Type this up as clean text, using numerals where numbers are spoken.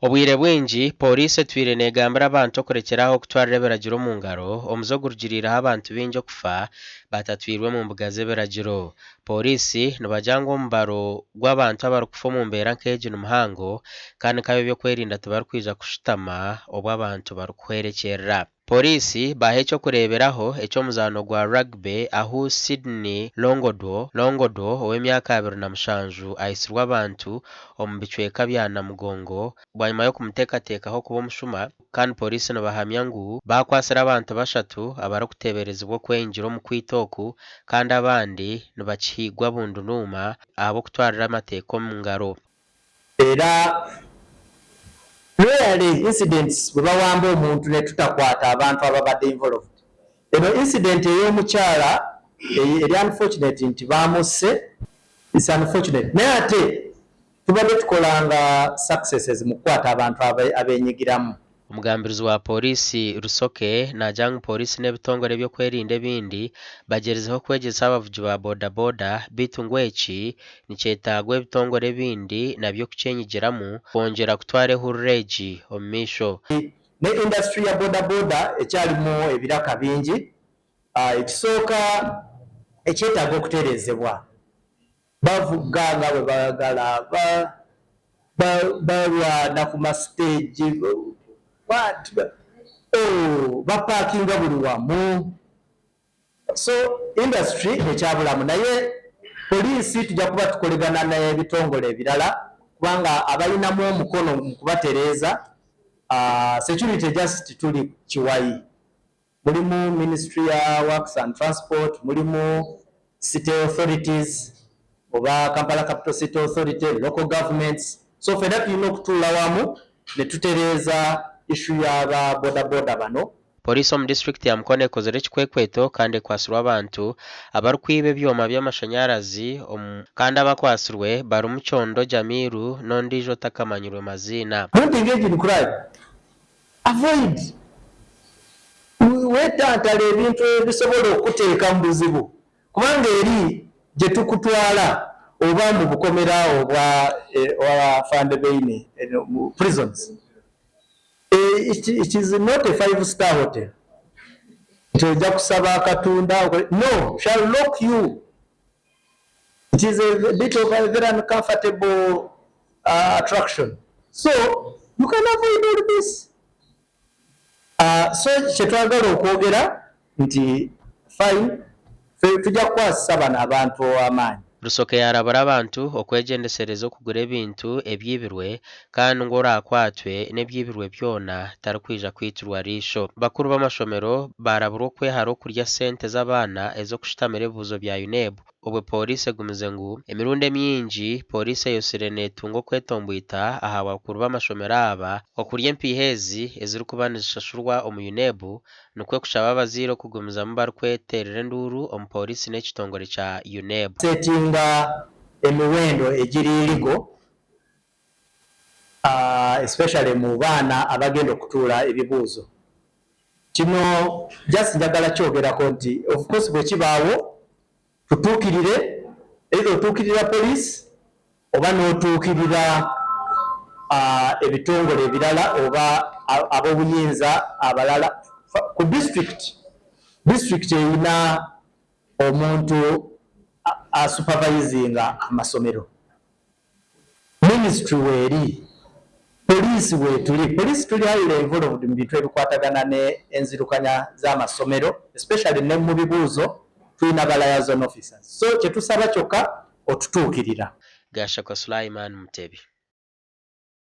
Obwire bwingi, pooriisi etwire neegambira abantu okurekyera aho okutwarira ebiragiro omu ngaro, omuze ogurugiriireho abantu baingi okufa batatwirwe omu mbuga z'ebiragiro. Pooriisi nibagira ngu omubaro gw'abantu abarikufa omu mbeera nk'egi ni muhango kandi nk'ab'ebyokwerinda tibarikwija kushutama obu abantu barikuhwerekyerera. Pooriisi baaha eky'okureeberaho eky'omuzaano gwa rugby ahu Sydney Longodwo Longodwo ow'emyaka 27 aitsirwe abantu omu bicweka bya Namugongo bwanyima y'okumuteekateekaho kuba omushuma kandi pooriisi nibahamya ngu baakwatsire abantu bashatu abarikuteeberezibwa okweyingira omu kwita oku kandi abandi nibakihiigwa bundunuuma ahabw'okutwarira amateeka omu ngaro. Era rarely incidents bwebawamba omuntu netutakwata abantu ababadde involved. Eno incident eyomukyala eri unfortunate nti bamusse, it's unfortunate naye ate tubadde tukolanga successes mukukwata abantu abenyigiramu. Omugambirizi wa Pooriisi Rusoke naagira ngu Pooriisi n'ebitongore eby'okwerinda ebindi bagyerizeho kwegyesa abavugi ba boda boda beitu ngu eki nikyetaagwa ebitongore ebindi nabyo kukyenyigiramu kwongyera kutwara ehururu egi omu maisho. Ne industry ya boda boda ekyarimu ebiraka bingi. Ekisooka ekyetaaga okutereezebwa, Bavuga nga bwe baagala, balwana ku masiteegi, oh, bapaakinga buli wamu. So industry ekyabulamu naye poliisi tujja kuba tukolegana n'ebitongole ebirala kubanga abalinamu omukono mu kubatereeza, security just tuli kiwayi. Mulimu ministry ya works and transport, mulimu city authorities oba Kampala Capital City Authority, local governments, so ffena tulina okutuula wamu netutereeza issue ya ba boda boda bano. Pooriisi omu disiturikiti ya Mukono ekozire ekikwekweto kandi ekwatsirwe abantu abarikwiba ebyoma by'amashanyarazi omu Kandi abakwatsirwe barimu Kyondo Jamiru n'ondiijo otakamanyirwe maziina. Don't engage in crime. Avoid, Weetantale ebintu ebisobola okukuteeka mu buzibu kubanga eri gye tukutwala oba mu bukomera obwa Afande Beine prisons. It is not a five star hotel nti ojja kusaba akatunda no, shall lock you. It is a bit of a very uncomfortable attraction so you can avoid all this. So kyetwagala okwogera nti fine ffe tujja kukwasisa bano abantu amaanyi. Rusoke yaarabura abantu okwegyendesereza okugura ebintu ebyibirwe kandi ngu oraakwatwe n'ebyibirwe byona tarikwija kwitirwa riisho. Bakuru b'amashomero baaraburwa okwehara okurya sente z'abaana ez'okushutamira ebibuuzo bya UNEB obwe pooriisi egumize ngu emirundi emingi pooriisi eyotsire neetunga okwetomboita aha bakuru b'amashomero aba okurya empiiha ezi ezirikuba nizishashurwa omu UNEB nikwo kushaba abazaire okugumizamu barikweteerera enduuru omu pooriisi n'ekitongore kya UNEB. Setinga emiwendo egiri illegal especially mu baana abagenda okutuula ebibuuzo. Kino just njagala kyogerako nti of course bwekibaawo tutuukirire either otuukirira police oba n'otuukirira ebitongole ebirala oba ab'obuyinza abalala ku district. District erina omuntu asupervisinga amasomero. Ministry weeri, poliisi weetuli, poliisi tuli highly involved mu bintu ebikwatagana ne enzirukanya z'amasomero especially ne mu bibuuzo tulina ba liaison officers so kye tusaba kyokka otutuukirira. Gashakwa Sulaiman Mutebi.